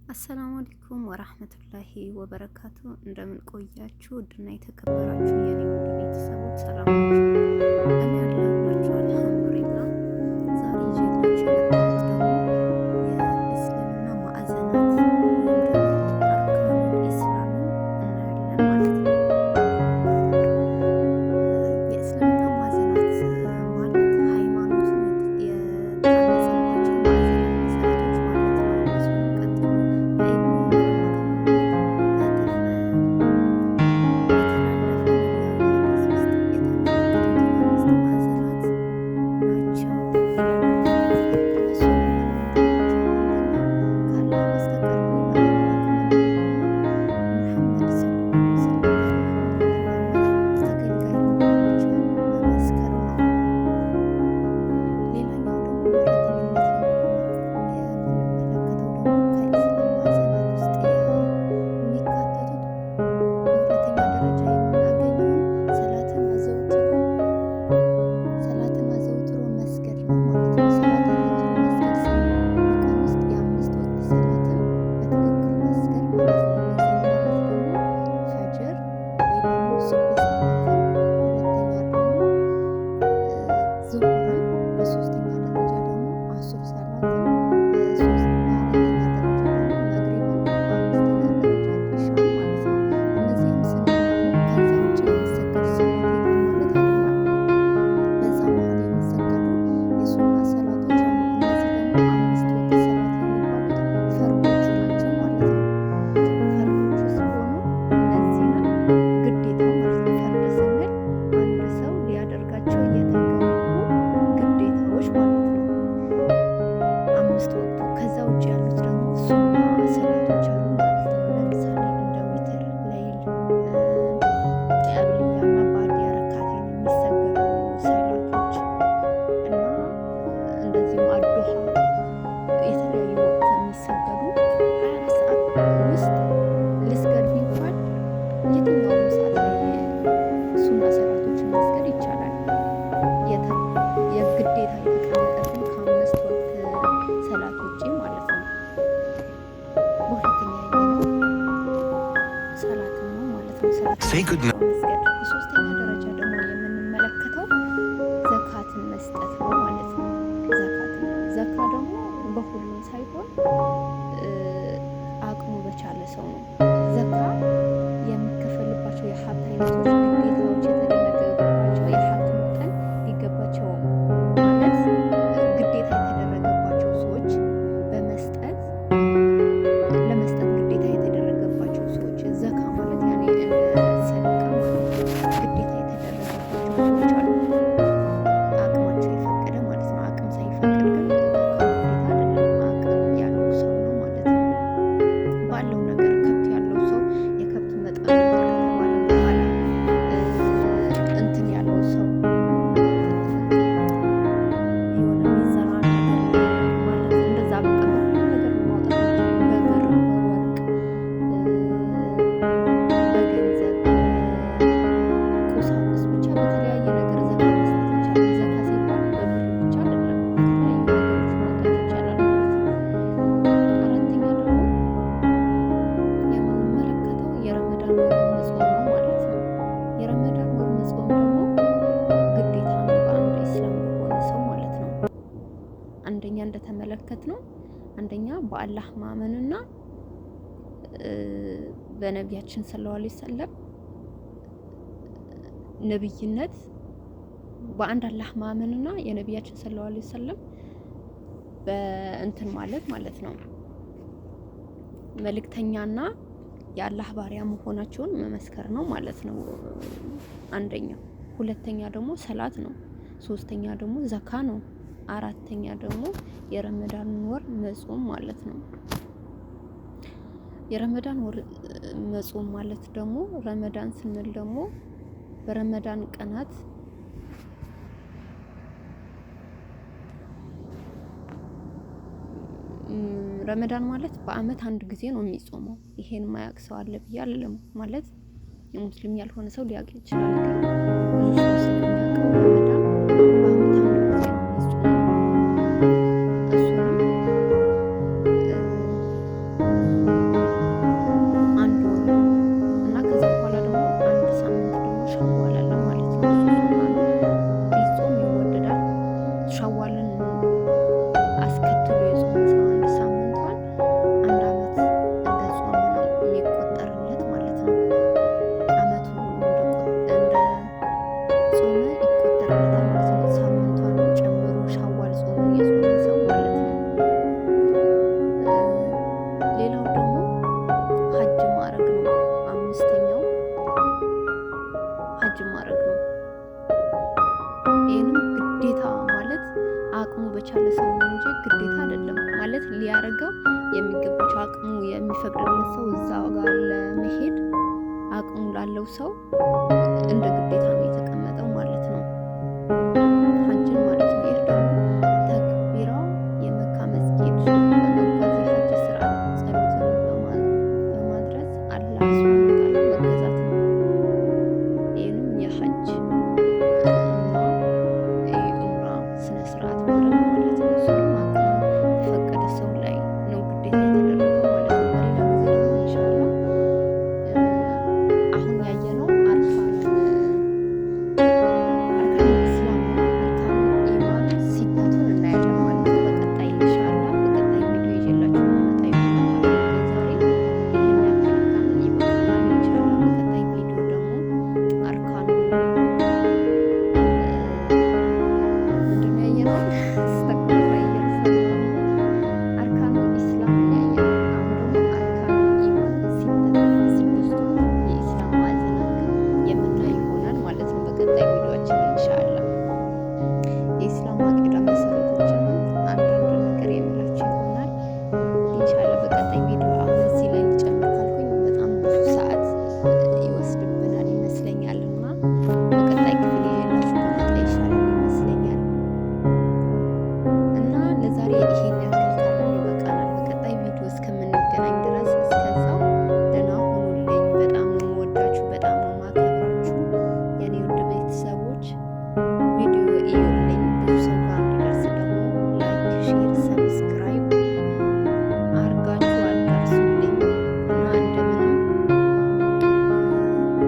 አሰላሙ አለይኩም ወራህመቱላሂ ወበረካቱ። እንደምን ቆያችሁ? ውድና የተከበራችሁ የኔ ውድ ቤተሰቦች ሰላማችሁ እኔ ያለሁላችሁ አልሐምዱሊላህ። ዛሬ ይዤላችሁ የመጣሁት ደግሞ የእስልምና ማዕዘናት ወይም ደግሞ አርካኑል ኢስላምን እናያለን ማለት ነው። የእስልምና ማዕዘናት ማለት ሃይማኖቱን የታነጸባቸው ማዕዘናት መሰረቶች ማለት ነው። እነሱንም ቀጥሎ በኢብኑ ዑመር አማካኝነት በተላለፈው ነቢያዊ ሐዲስ ውስጥ የተመለከቱትን አምስት ማዕዘናት ናቸው ይለናል። እነሱንም ምን ምንድን ናቸው? አንደኛ ከአላህ በስተቀር ሌላ አምላክ እንደሌለና ሙሐመድ ሰለላሁ ዐለይሂ ወሰለም የአላህ መልእክተኛና ተገልጋይ መሆናቸውን መመስከር ነው። ሌላኛው ደግሞ በሁለተኝነት የምንመለከተው ደግሞ ከኢስላም ማዕዘናት ውስጥ የሚካተቱት በሁለተኛ ደረጃ የምናገኘውን ሰላትን አዘውትሮ መስገድ ነው ማለት ነው። ሰላት አዘውትሮ መስገድ ስንል በቀን ውስጥ የአምስት ወቅት ሰላትን በትክክል መስገድ ማለት ነው። እነዚህም ማለት ደግሞ ፈጅር ወይ ደግሞ ሱብሂ ሰላትን፣ ሁለተኛ ደግሞ ዙሁርን፣ በሶስተኛ ደረጃ ደግሞ አሱር ሰላትን፣ በአራተኛ ደረጃ ደግሞ መግሪብን፣ በአምስተኛ ደረጃ ኢሻን ማለት ነው። እነዚህም ስንል ደግሞ ከዛ ውጭ የሚሰገድ ሰላት የለም ማለት አይደለም። በዛ መሀል የሚሰገዱ የሱና ሰላቶች አሉ። እነዚህ ደግሞ አምስት ወቅት ሰላት የሚባሉት ፈርዶቹ ናቸው ማለት ነው። ፈርዶቹ ሲሆኑ እነዚህንም ግዴታ ማለት ነው። ፈርድ ስንል አንድ ሰው ሊያደርጋቸው የተገቡ ግዴታዎች ማለት ነው። አምስት ወቅቱ። ከዛ ውጭ ያሉት ደግሞ ሱና ሰላቶች አሉ ማለት ነው። ለምሳሌ እንደ ዊትር፣ ለይል፣ ቀብልያ እና ባዲያ ረካቴን የሚሰገዱ ሰላቶች እና እንደዚሁም አዱሃ የተለያዩ ወቅት የሚሰገዱ 24 ሰዓት ውስጥ ልስገድ ቢባል የትኛውም ሰዓት ላይ ሱና ሰላቶችን መስገድ ይቻላል። የግዴታ የተቀመጠብን ከአምስት ወቅት ሰላት ውጪ ማለት ነው። በሁለተኛ ያየነው ሰላትን ነው ማለት ነው። ሰላትን Say good አዘውትሮ መስገድ። በሶስተኛ ደረጃ ደግሞ የምንመለከተው ዘካትን መስጠት ነው ማለት ነው። ዘካትን ዘካ ደግሞ በሁሉም ሳይሆን አቅሙ በቻለ ሰው ነው። ዘካ የሚከፈልባቸው የሀብት አይነቶች ግዴታዎች የተደነገገባቸው የሀብት መጠን ሊገባቸው ማለት ግዴታ የተደረገባቸው ሰዎች በመስጠት ለመስጠት ግዴታ የተደረገባቸው ሰዎች ዘካ ማለት ያኔ እንደ ሰደቃ ማለት ነው። ግዴታ የተደረገባቸው ሰዎች አሉ። አቅማቸው የፈቀደ ማለት ነው። አቅም ሳይፈቅድ ግን ዘካ ግዴታ አይደለም። አቅም ያለው ሰው ነው ማለት ነው። ባለው ነገር ከብት ያለው ሰው የከብት መጠኑ እንትን ከተባለ በኋላ እንትን ያለው ሰው የሆነ የሚዘራ ነገር ማለት እንደዛ በቃ በሁሉም ነገር ማውጣት ይቻላል። በብር፣ በወርቅ፣ በገንዘብ፣ በቁሳቁስ ብቻ በተለያየ ነገር ዘካ መስጠት ይቻላል። ዘካ ሲባል በብር ብቻ አይደለም፣ በተለያዩ ነገሮች ማውጣት ይቻላል ማለት ነው። አራተኛ ደግሞ የምንመለከተው የረመዳን ወር መጾም ነው ማለት ነው። የረመዳን ወር መጾም ደግሞ ግዴታ ነው በአንድ ኢስላም በሆነ ሰው ማለት ነው። አንደኛ እንደተመለከትነው አንደኛ በአላህ ማመንና በነቢያችን ሰለላሁ ዐለይሂ ወሰለም ነብይነት በአንድ አላህ ማመንና የነቢያችን ሰለላሁ ዐለይሂ ወሰለም በእንትን ማለት ማለት ነው መልእክተኛና የአላህ ባሪያ መሆናቸውን መመስከር ነው ማለት ነው። አንደኛው። ሁለተኛ ደግሞ ሰላት ነው። ሶስተኛ ደግሞ ዘካ ነው። አራተኛ ደግሞ የረመዳንን ወር መጾም ማለት ነው። የረመዳን ወር መጾም ማለት ደግሞ ረመዳን ስንል ደግሞ በረመዳን ቀናት ረመዳን ማለት በአመት አንድ ጊዜ ነው የሚጾመው። ይሄን ማያውቅ ሰው አለ ብዬ አልልም። ማለት የሙስሊም ያልሆነ ሰው ሊያውቅ ይችላል፣ ግን ብዙ ሰው ስለሚያውቀው ረመዳን በአመት አንድ ጊዜ ነው የሚጾመው። እሱንም የሚገባቸው አቅሙ የሚፈቅድለት ሰው እዛ ጋር ለመሄድ አቅሙ ላለው ሰው እንደ ግዴታ ነው የተቀመጠው ማለት ነው፣ ሀጅን ማለት ነው። ይህ ደግሞ ተክቢራ የመካ መስጊድ በመጓዝ የሀጅ ስርዓት ጸሎትን በማድረስ አላህ ሱብሃነሁ ወተዓላ መገዛት ነው። ይህንም የሀጅ እና የኡምራ ስነ ስርዓት ማድረግ ማለት ነው። እሱንም አቅሙ የፈቀደ ሰው ላይ ነው ግዴታ የተደረገው ማለት ነው። በሌላ ጊዜ ደግሞ ኢንሻአላህ አሁን ያየነው أركان الإسلام ነው። أركان الإيمان ستة ን እናያለን ማለት ነው። በቀጣይ ኢንሻአላህ በቀጣይ ቪዲዮ ይዤላችሁ የምመጣ ይሆናል ማለት ነው። ለዛሬ ይህን ያክል ካልን ይበቃናል። ኢንሻአላህ በቀጣይ ቪዲዮ ደግሞ أركان ምንድን ነው ያየነው? አስተግፊሩላህ እየረሳሁ ነው። أركان الإسلام ያየነው። አሁን ደግሞ أركان الإيمان ستة ስድስቱን የኢስላም ማዕዘናትን የምናይ ይሆናል ማለት ነው። በቀጣይ ቪዲዮአችን ኢንሻአላህ የኢስላም አቂዳ መሰረቶችንም አንዳንድ ነገር የምላችሁ ይሆናል። ኢንሻአላህ በቀጣይ ቪዲዮ። አሁን እዚህ ላይ ልጨምር ካልኩኝ በጣም ብዙ ሰዓት ይወስድብናል ይመስለኛል እና በቀጣይ ክፍል ይዤላችሁ ብመጣ ይሻላል ይመስለኛል። እና ለዛሬ ይሄን ያክል ካለን ይበቃናል። በቀጣይ ቪዲዮ እስከምንገናኝ ድረስ እስከዛው ደህና ሁኑልኝ። በጣም ነው የምወዳችሁ፣ በጣም ነው የማከብራችሁ የኔ ውድ ቤተሰቦች። ቪዲዮ እዩልኝ፣ ብዙ ሰው ጋር እንዲደርስ ደግሞ like፣ share፣ subscribe አርጋችሁ አዳርሱልኝ እና እንደምንም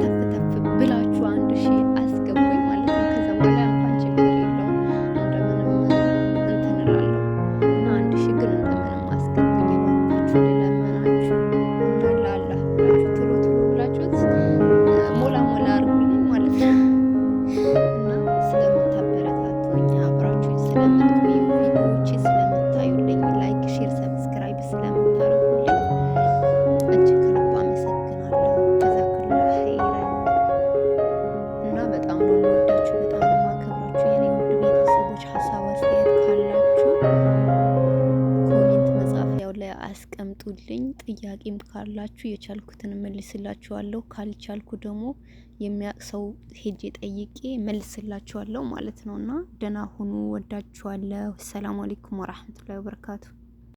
ተፍ ተፍ ብላችሁ 1000 አስገቡኝ ማለት ነው። ከዛ በኋላ እንኳን ችግር የለውም እንደምንም እንትን እላለሁ እና 1000 ግን እንደምንም አስገቡኝ እባካችሁ ልለምናችሁ እና ለአላህ ብላችሁ ቶሎ ቶሎ ብላችሁት ሞላ ሞላ አድርጉልኝ ማለት ነው። እና ስለምታበረታቱኝ፣ አብራችሁኝ ስለምትቆዩ፣ ቪዲዮዎቼ ስለምታዩልኝ፣ like፣ share፣ subscribe ስለምታደርጉልኝ እጅግ ከልብ አመሰግናለሁ። ጀዛከላህ ኸይረን። እና በጣም ነው የምወዳችሁ፣ በጣም ነው የማከብራችሁ የኔ ውድ ቤተሰቦች። ሀሳብ አስተያየት ካላችሁ comment መጻፊያው ላይ አስቀምጡልኝ። ጥያቄም ካላችሁ የቻልኩትን እመልስላችኋለሁ። ካልቻልኩ ደግሞ የሚያውቅ ሰው ሄጄ ጠይቄ መልስላችኋለሁ ማለት ነው። እና ደህና ሁኑ። ወዳችኋለሁ። ሰላም አለይኩም ወራህመቱላሂ ወበረካቱ።